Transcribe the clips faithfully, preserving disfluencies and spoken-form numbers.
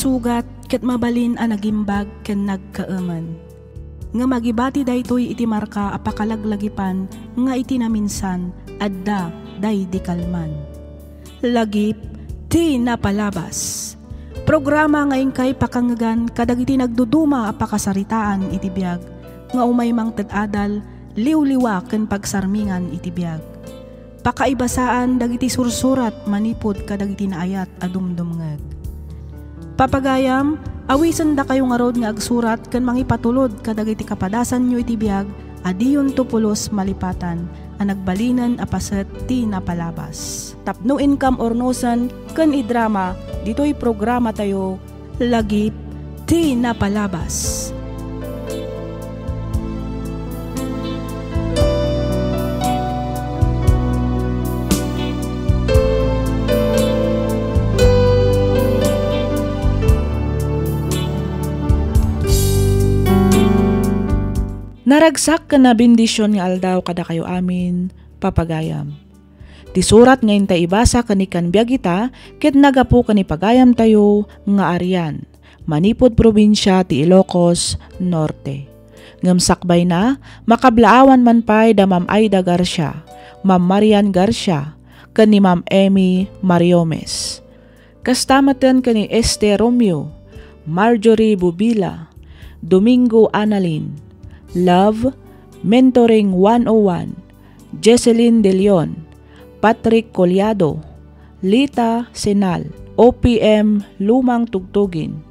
Sugat ket mabalin a nagimbag ken nagkaemen. Ngem agibati daytoy iti marka a pakalaglagipan nga iti naminsan, adda daydi kalman. Lagip ti napalabas. Programa nga inkay pakangngegan kadagiti nagduduma a pakasaritaan iti biag nga umay mangted adal, liwliwa ken pagsarmingan iti biag. Pakaibasaan dagiti sursurat manipud kadagiti naayat a dumdumngeg. Papagayam, awisendakayo ngarud nga agsurat ken mangipatulod kadagiti kapadasanyo iti biag a diyonto pulos malipatan a nagbalinen a paset ti napalabas. Tapno inkam urnosen ken idrama ditoy programatayo, Lagip ti Napalabas. Naragsak ken nabendision nga aldaw kadakayo amin, papagayam. Ti surat nga intay ibasa ken ikkan biag ita ket naggapu ken ni pagayamtayo nga Arian, manipud probinsia ti Ilocos Norte. Ngem sakbayna, makablaawan man pay da Ma'am Aida Garcia, Ma'am Marian Garcia, ken ni Ma'am Emmy Mariomes. Kasta metten ken ni Este Romeo, Marjorie Bubila, Domingo Analin, Love, Mentoring one oh one, Jesselyn De Leon, Patrick Collado, Lita Senal, O P M Lumang Tugtugin,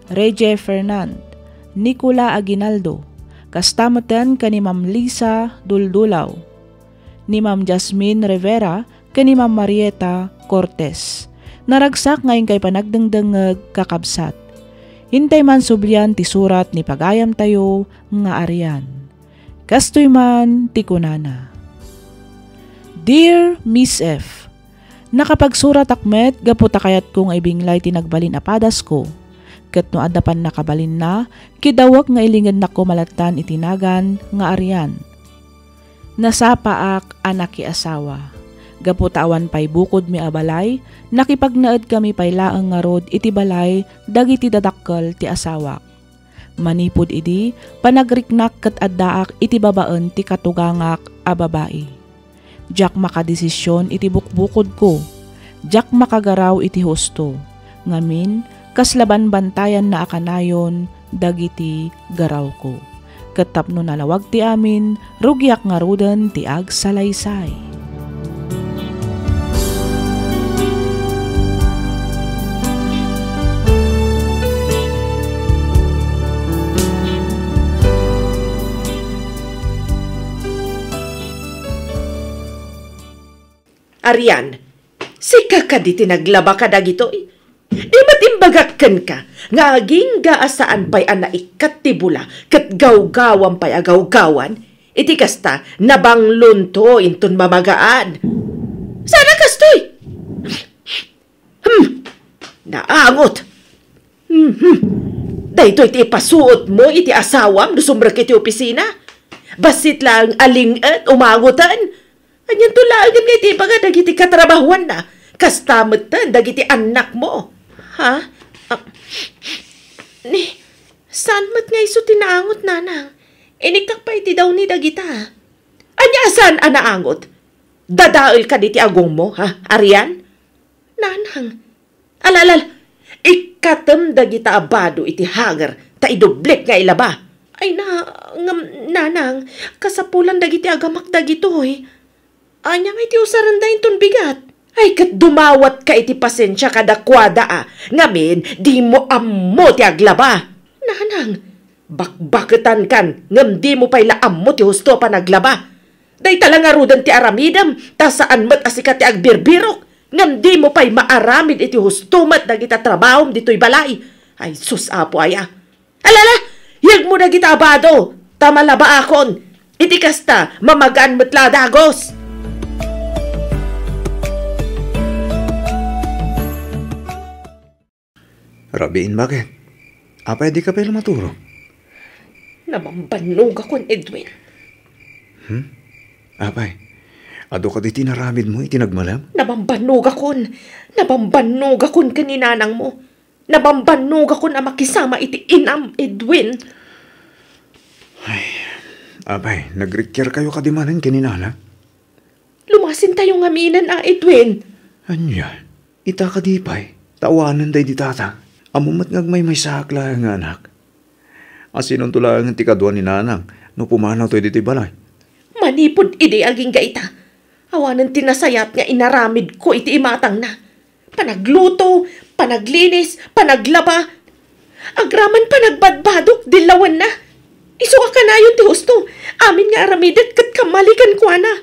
Reggie Fernand, Nicola Aguinaldo, kasta metten ken ni Ma'am Lisa Duldulaw, ni Ma'am Jasmine Rivera, ken ni Ma'am Marieta Cortez. Naragsak nga inkay panagdengdengngeg, kakabsat. Intay man sublian ti surat ni pagayamtayo nga Arian. Kastoy man ti kunana, Dear Miss F, nakapagsuratak met gapu ta kayatko nga ibinglay ti nagbalin a padasko. Ket no adda pannakabalinna, kidawek nga ilingednak koma lattan iti nagan nga Arian. Nasapaak a nakiasawa. Gapu ta awan pay bukodmi a balay, nakipagnaedkami pay laeng ngarud iti balay dagiti dadakkel ti asawak. Manipud idi, panagriknak ket addaak iti babaen ti katugangak a babai. Diak makadesisyon iti bukbukodko. Diak makagaraw iti husto. Ngamin, kasla banbantayanna a kanayon dagiti garawko. Ket tapno nalawag ti amin, rugiak ngaruden ti agsalaysay. Arian, sika kadi ti naglaba kadagitoy? Di met imbagak kenka nga agingga a saan pay a naikkat ti bula ket gawgawam pay a gawgawan? Iti kasta, nabanglonto inton mamagaad. Saan a kastoy? Hmm, naangot. Mhm. Daytoy ti ipasuotmo iti asawam no sumrek iti opisina? Bassit laeng a ling-et, umangoten. Anianto laengen nga iti ibaga dagiti katrabahuanna? Kasta metten dagiti annakmo. Ha? Ah, ni, saan met nga isu ti naangot, nanang? Iniktak pay iti dawni dagita. Ania a saan a naangot? Dadael kadi ti agongmo, ha, Arian? Nanang, ala, ala, ala, ikkatem dagita a bado iti hanger ta idublik nga ilaba. Ay na, ngem, nanang, kasapulan dagiti agamak dagitoy. Ania nga iti usarenda inton bigat? Ay, ket dumawatka iti pasensia kadakuada a, ngamin, dimo ammo ti aglaba. Nanang, bakbaketankan, ngem dimo pay la ammo ti husto a panaglaba. Dayta la ngaruden ti aramidem, ta saan met a sika ti agbirbirok, ngem dimo pay maaramid iti husto met dagiti trabahom ditoy balay. Ay, sus, Apo aya. Alala, yegmo dagita a bado, ta malabaakon. Iti kasta, mamagaan met la a dagus. Rabiin, bakit? Apay, dika pay la maturog? Nabambannogakon, Edwin. Hmm? Apay, adu kadi ti inaramidmo iti nagmalem? Nabambannogakon. Nabambannogakon ken ni nanangmo. Nabambannogakon a makisama iti inam, Edwin. Ay, apay, nagrikiarkayo kadi manen ken ni Nana? Lumasentayo ngaminen a, Edwin. Ania? Ita kadi pay, ta awanen daydi tatang. Ammom met nga agmaymaysaak laeng nga anak. Asinonto laeng ti kadua ni Nanang no pumanawto ditoy balay? Manipud idi agingga ita, awanen ti nasayaat nga inaramidko iti imatangna. Panagluto, panaglinis, panaglaba. Agraman panagbadbadok, dillawenna. Isu a kanayon ti husto. Amin nga aramidek ket kammali kenkuana.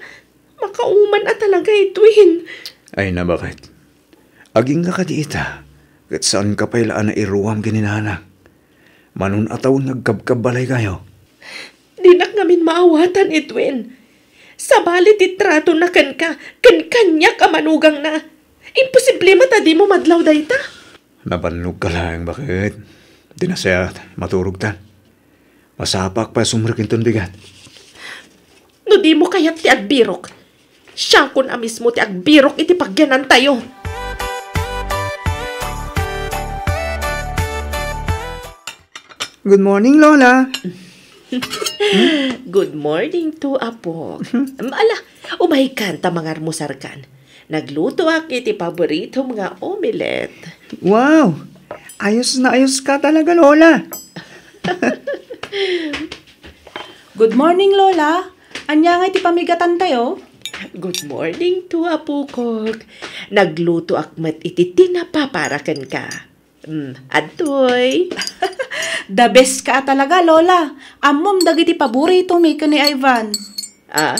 Makauman a talaga, Edwin. Ay, nabaket. Agingga kadi ita, ket saanka pay la a nairuam ken ni Nana. Manun-atawen nga agkabkabbalaykayo. Dinak ngamin maawatan, Edwin. Sabali ti tratona kenka, ken kaniak a manugangna. Imposible met a dimo madlaw dayta. Nabannogka laeng, baket. Di nasayaat, maturogtan. Masapaak pay a sumrek inton bigat. No dimo kayat ti agbirok, siakon a mismo ti agbirok iti pagyanantayo. Good morning, Lola. Good morning to, Apo. Ala, umaykan ta mangarmusarkan. Naglutoak iti paboritom nga omelette. Wow! Ayos na ayos ka talaga, Lola. Good morning, Lola. Ania nga iti pamigatantayo? Good morning to, Apokok. Naglutoak met iti tinapa para kenka. Mm, adtoy. The best ka a talaga, Lola. Ammom dagiti paboritomi ken ni Ivan. Ah?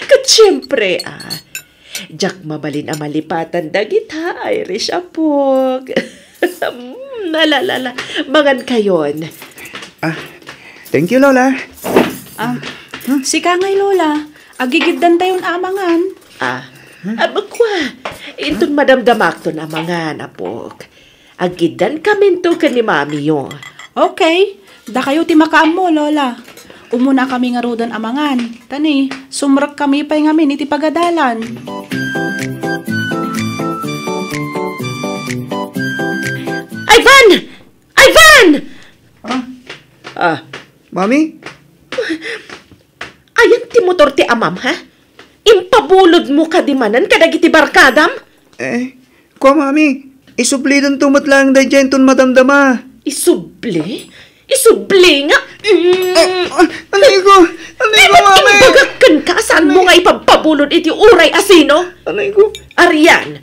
Ket siempre, ah. Diak mabalin a malipatan dagita, Irish Apok. Mm, ala, ala, ala. Mangankayon. Ah, thank you, Lola. Ah, sika ngay, Lola. Agigiddantayon a mangan. Ah, ah, kua. Inton madamdamakton a mangan, Apok. Agiddankaminto ken ni Mamiyo. Okay. Dakayo ti makaammo, Lola. Umunakami ngaruden a mangan. Ta ni, sumrekkami pay ngamin iti pagadalan. Ivan! Ivan! Ah? Ah. Mami? Ayan ti motor ti amam, ha? Impabulodmo kadi manen kadagiti barkadam? Eh, kua, Mami, isublidanto met laeng daydiay inton madamdama. Isubli? Isubli nga? Mm. Ah, ah, anay ko! Anay ko, Mami! Di ba't imbagak kenka a saanmo nga ipagpabulod iti uray a sino? Anay ko! Arian,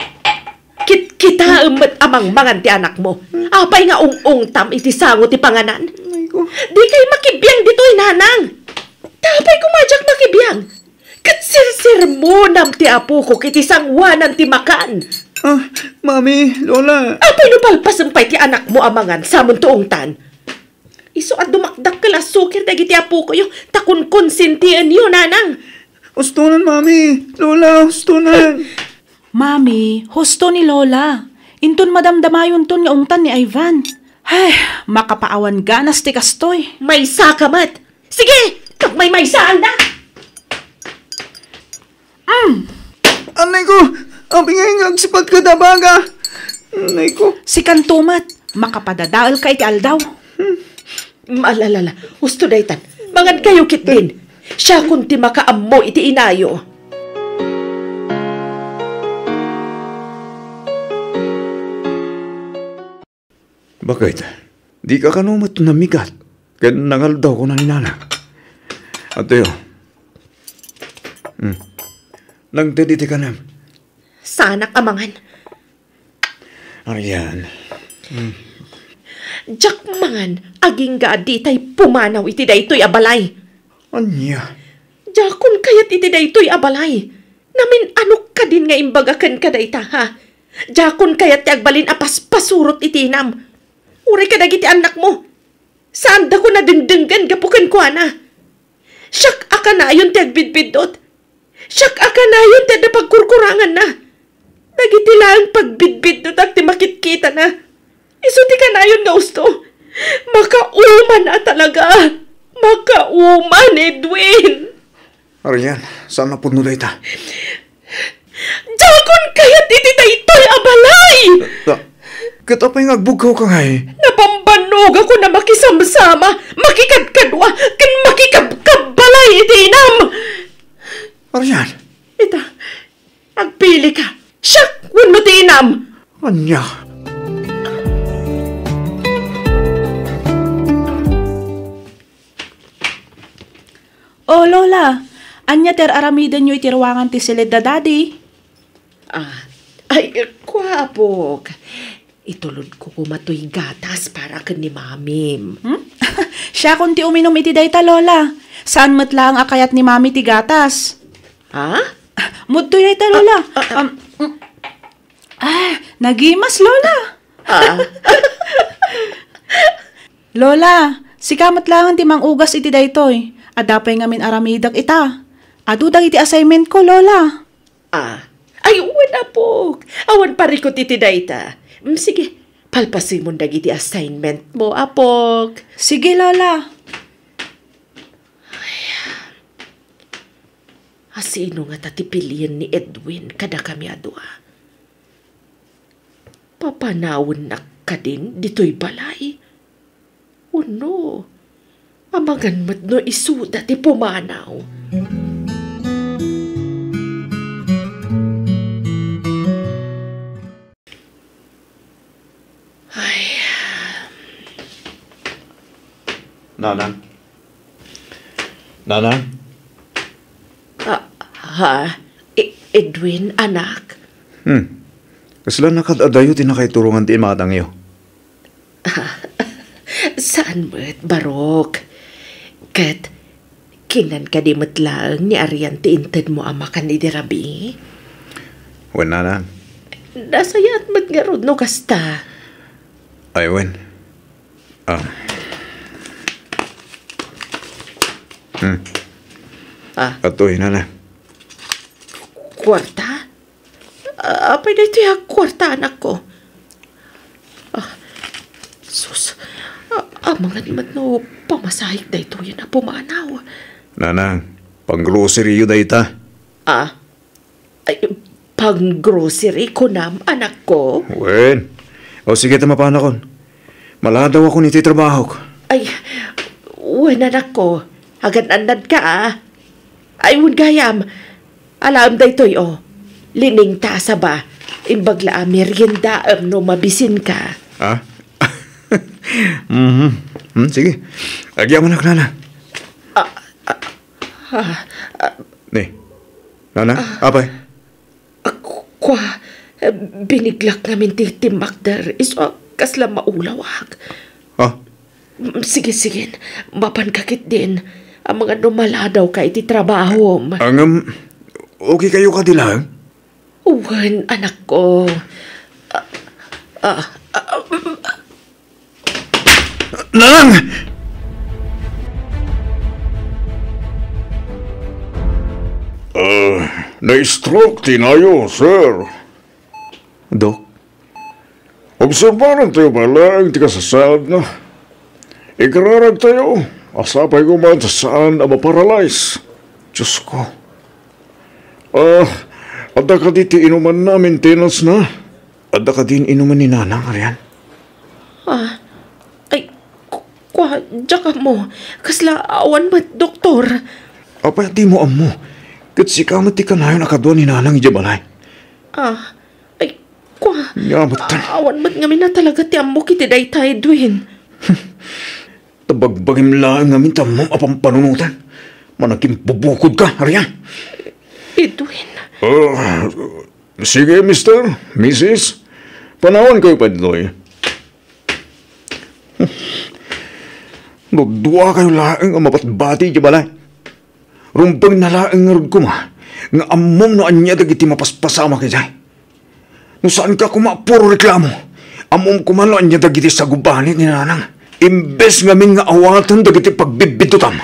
kitkitaem met a mangmangan ti anakmo. Apay nga ung-ungtam iti sango ti panganan? Anay ko! Dikay makibiang ditoy, Nanang! Ta apay koma a diak makibiang? Ket sirsermonam ti apokok iti sangoanan ti makan. Ah, Mami, Lola. Apay no palpasem pay ti anakmo a mangan, samonto ungtan? Isu a dumakdakkel a suker dagiti apokoyo, ta konkonsintienyo, Nanang. Hustonan, Mami, Lola, hustonan. Mami, husto ni Lola. Inton madamdamayonton nga ungtan ni Ivan. Ay, makapaawan ganas ti kastoy. Maysaka met. Sige, pagmaymaysaanda. Mm. Anay ko, apay nga agsipat ka dabaga. Anay ko. Sikanto met, makapadadaelka iti aldaw. Mm, ala, ala, ala. Husto daytan. Mangankayo ketdin. Siakon ti makaammo iti inayo. Baket, dika kano met namigat ken nangaldaw, kuna ni Nana. Adtoyo. Hmm. Nangted iti kanem. Saanak a mangan. Arian. Hmm. Diak mangan, agingga a ditay pumanaw iti daytoy a balay. Ania? Diakon kayat iti daytoy a balay. Namin-anok kadin nga imbaga kenka dayta, ha? Diakon kayat ti agbalin a paspasurot iti inam. Uray kadagiti annakmo. Saandakon a dengdenggen gapu kenkuana. Siak a kanayon ti agbidbiddut. Siak a kanayon ti adda pagkurkuranganna. Dagiti laeng pagbidbiddutak ti makitkitana. Isu ti kanayon nga usto. Makauman a talaga. Makauman, Edwin. Arian, saan a pudno dayta? Diakon kayat iti daytoy a balay! Ta, ket apay Nga agbugkawka ngay. Napambannogakon a makisamsama, makikadkadua, ken makikabkabbalay iti inam. Arian? Ita, agpilika. Siak wenno ti inam? Ania? O, Lola, ania ti ar-aramidenyo iti ruangan ti siled da Daddy? Ah, ay, kua, apok. Itulodko koma toy gatas para ken ni Mamim. Hmm? Siakon ti uminum iti dayta, Lola. Saan met laeng a kayat ni Mami ti gatas. Ha? Mudtoy dayta, Lola. Ah, ah, ah. Um, mm. Ah, nagimas, Lola. Ah. Lola, sika met laeng ti mangugas iti daytoy. Adda pay ngamin aramidek ita. Adu dagiti assignment ko, Lola. Ah. Ay, wen, apok. Awan parikut iti dayta. Mm, sige, palpasimon dagiti assignment mo, apok. Sige, Lola. Ay, asino ngata ti pilien ni Edwin kadakami a dua? Papanawennak kadin ditoy balay? Wenno, amangan met no isuda ti pumanaw? Ay. Nanang? Nanang? Ah, ha? E-, Edwin, anak? Hmm. Kasla nakad-adayo ti nakaiturongan ti imatangyo? Saan met, Barok. Ket, kinan kadi met laeng ni Arian ti intedmo a makan idi rabii? Wen, Nanang. Nasayaat met ngarud no kasta. Ay, wen. Ah. Hmm. Ah. Atoy, Nanang. Kuarta? Ah, apay daytoy a kuarta, anakko? Ah, sus. Ah, amangan met no pamasahek daytoyen a pumanaw. Nanang, pang-grocery-yo dayta. Ah? Ay, pang-grocery, kunam, anakko? Wen. O, sige, ta mapanakon. Maladawakon iti trabahok. Ay, wen, anakko. Agan-annadka, a. Ay, wen gayam. Alaem daytoy, o. Liningta a saba. Imbag la a meriendaem no mabisinka. Ah? Mhm. Hmm, sige. Agyamanak, Nanang. Ah, ah, ah, ah. Ni, Nanang, apay? Ah, ku-, kua, eh, biniglak ngamin ti timmakder, isu a kasla maulawak. Ah? Mm, sige, sige. Mapanka ketdin. Amangan no maladawka iti trabahom. Ngem, okay kayo kadi laeng? Wen, anakko. Ah, ah, ah, mm, Nanang! Ah, na-stroke ti inayo, sir. Dok? Obserbaran tayo ba laeng ti kasasaadna? Ikararag tayo, a sapay koma ta saan a maparalyze. Diyos ko. Ah, adda kadi ti inumanna, maintenance na? Adda kadin inuman ni Nanang, Arian? Ah, ay, ku-, kua, diak ammo. Kasla awan met, doktor. Apay a dimo ammo? Ket sika met ti kanayon a kadua ni Nanang idiay balay. Ah, ay, kua, Nya met. A-, awan met ngamin a talaga ti ammok iti dayta, Edwin. Ta bagbagim laeng ngamin ti ammom a pampanunotan. Managimbubukod ka, Arian. Edwin. Ah, Sige, Mister, Missus, panawankayo pay ditoy. No dua kayo laeng a mabatbati idiay balay, rumbengna laeng ngarud koma nga ammom no ania dagiti mapaspasamak idiay. No saanka koma a puro reklamo, ammom koma no ania dagiti sagubanit ni Nanang. Imbes ngamin nga awaten dagiti pagbibbidutam,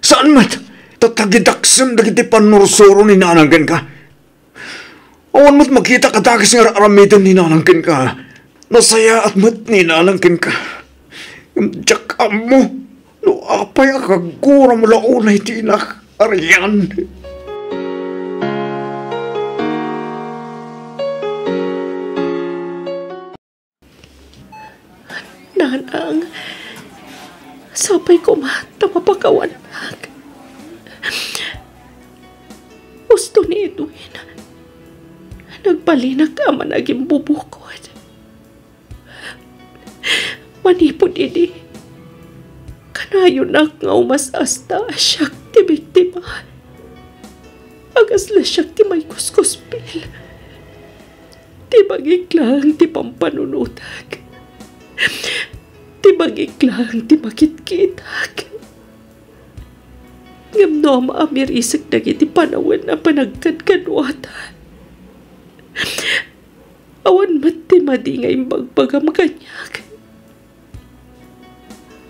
saan met, ta tagidaksem dagiti pannursuro ni Nanang kenka. Awan met makita a dakes nga ar-aramiden ni Nanang kenka. Nasayaat met ni Nanang kenka. Ngem diak ammo no apay a kagura mo la unay ti inak, Arian. Nanang, sapay koma ta mapakawannak. Husto ni Edwin, nagbalinak a managimbubukod. Manipud idi, kanayonak nga umas-asta a siak ti biktima. A kasla siak ti maikuskuspil. Ti bagik laeng ti pampanunotek. Ti bagik laeng ti makitkitak. Ngem no amaamirisek dagiti panawen a panagkadkaduatan, awan met ti madi nga imbagbagam kaniak.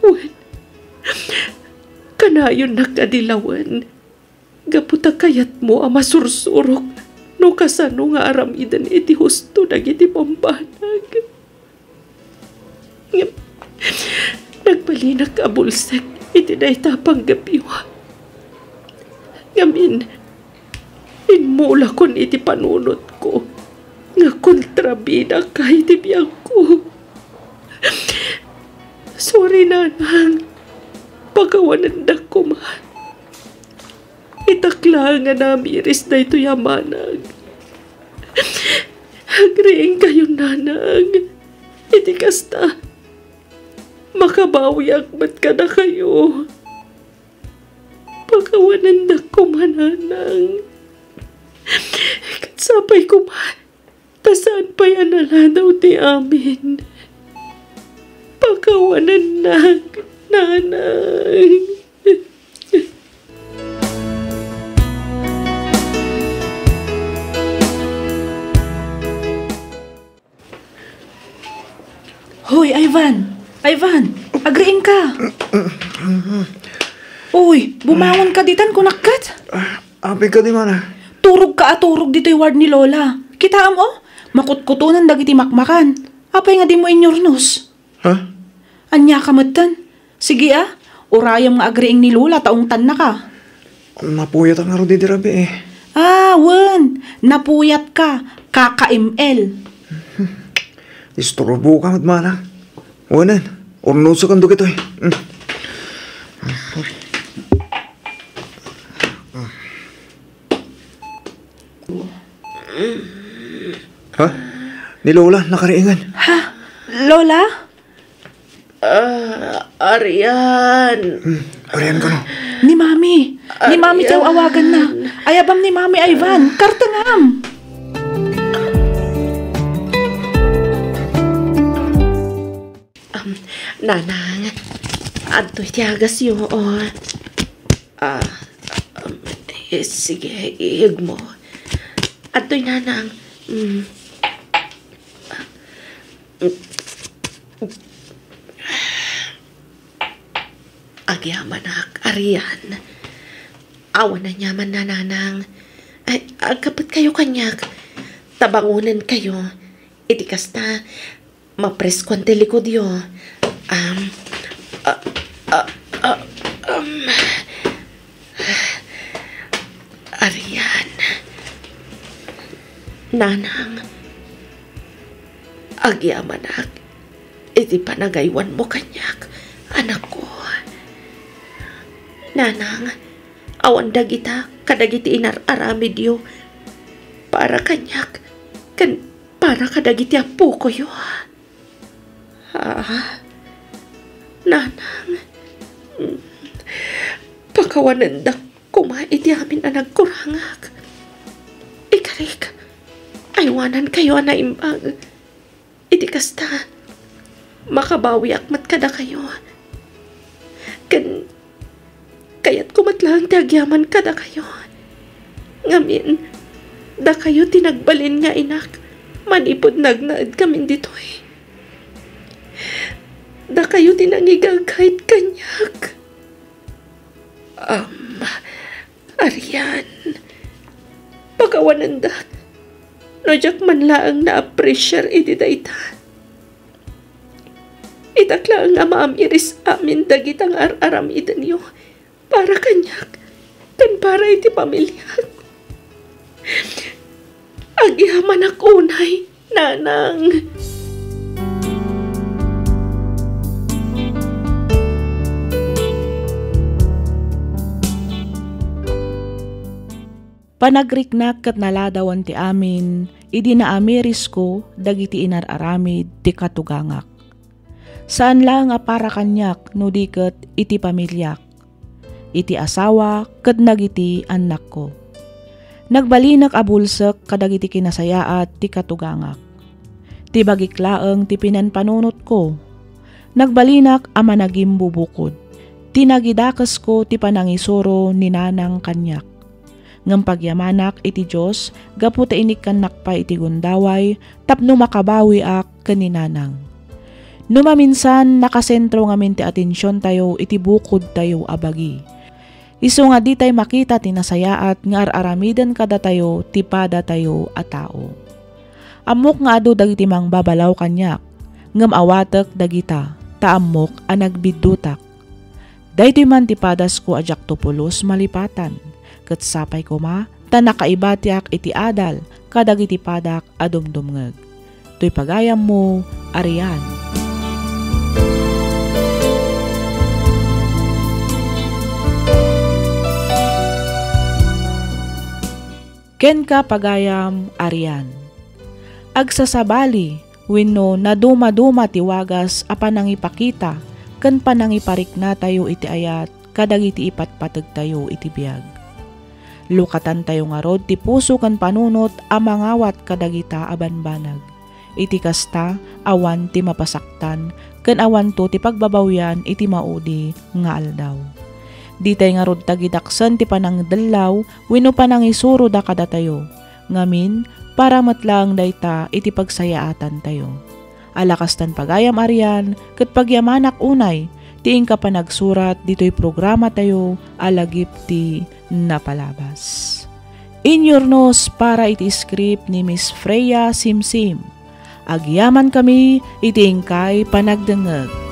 Wen, kanayonnak a dilawen gapu ta kayatmo a masursurok no kasano nga aramiden iti husto dagiti bambanag. Ngem nagbalinak a bulsek iti dayta a panggepyo. Ngamin, immulakon iti panunotko nga kontrabidaka iti biagko. Sorry, Nanang. Pakawanendak koma. Itak laeng a namiris daytoy a manag. Agriingkayo, Nanang. Iti kasta, makabawiak met kadakayo. Pakawanendak koma, Nanang. Ket sapay koma ta saan pay a naladaw ti amin. Pakawanennak, Nanang. Hoy, Ivan! Ivan! Agriingka! Uy, bumangon ka ditan, kunak ket? Ah, apay kadi, Mana? Turog ka a turog ditoy ward ni Lola. Kitaem, o, makutkutonan dagiti makmakan. Apay nga dimo inyurnos? Ha? Ania ka metten? Sige a, urayem nga agriing ni Lola ta ungtannaka. Napuyatak ngarud idi rabii. Ah, wen, napuyatka, Kaka M L. Isturboka met, Mana. Wenen, urnosakan dagitoy. Mm. Ha? Ni Lola, nakariingan. Ha? Lola? Ah, Arian. Hmm, Arian kano? Ni Mami. Ni Mami ti Arian. Aw-awaganna. Ayabam ni Mami, Ivan. Kartengam. Um, Nanang, adtoy ti agasyo, o. Ah, um, eh, sige, iyegmo. Adtoy, Nanang. Mm. Agyamanak, Arian. Awan aniaman, Nanang. Ay, agkapetkayo kaniak. Tabangonenkayo. Iti kasta, mapreskoan ti likudyo. Um, ah, ah, ah, um, Arian. Nanang, agyamanak iti panagaywanmo kaniak, anakko. Nanang, awan dagita kadagiti inar-aramidyo para kaniak ken para kadagiti appokoyo. Ah, Nanang, mm, pakawanendak koma iti amin a nagkurangak. Ikarik, aywanankayo a naimbag. Iti kasta, makabawiak met kadakayo. Ken kayatko met laeng ti agyaman kadakayo. Ngamin, dakayo ti nagbalin nga inak manipud nagnaedkamin ditoy. Dakayo ti nangigagayt kaniak. Am, Arian, pakawanendak no diak man laeng na-appreciar iti dayta. Itak laeng a maamiris amin dagita nga ar-aramidenyo para kaniak ken para iti pamiliak. Agyamanak unay, Nanang. Panagriknak ket naladawan ti amin idi naamirisko dagiti inar-aramid ti katugangak. Saan laeng a para kaniak no di ket iti pamiliak, iti asawa ket dagiti annakko. Nagbalinak a bulsek kadagiti kinasayaat ti katugangak. Ti bagik laeng ti pinanpanunotko. Nagbalinak a managimbubukod. Ti nagidakesko ti panangisuro ni Nanang kaniak. Ngem pagyamanak iti Dios gapu ta inikkannak pay iti gundaway tapno makabawiak ken ni Nanang. No maminsan, nakasentro ngamin ti atensiontayo iti bukodtayo a bagi. Isu nga ditay makita ti nasayaat nga ar-aramiden kadatayo ti padatayo a tao. Ammok nga adu dagiti mangbabalaw kaniak, ngem awatek dagita, ta ammok a nagbiddutak. Daytoy man ti padasko a diakto pulos malipatan, ket sapay koma ta nakaibatiak iti adal kadagiti padak a dumdumngeg. Toy pagayammo, Arian. Kenka, pagayam, Arian. Agsasabali wenno nadumaduma ti wagas a panangipakita ken panangipariknatayo iti ayat kadagiti ipatpategtayo iti biag. Lukatantayo ngarud ti puso ken panunot a mangawat kadagita a banbanag. Iti kasta, awan ti mapasaktan ken awanto ti pagbabawian iti maudi nga aldaw. Ditay ngarud tagidaksen ti panangdellaw wenno panangisuroda kadatayo. Ngamin, para met laeng dayta iti pagsayaatantayo. Ala kastan, pagayam, Arian, ket pagyamanak unay ti inka panagsurat ditoy programatayo a Lagip ti Napalabas. Inyurnos para iti script ni Miss Freya Simsim. Agyamankami iti inkay panagdengngeg.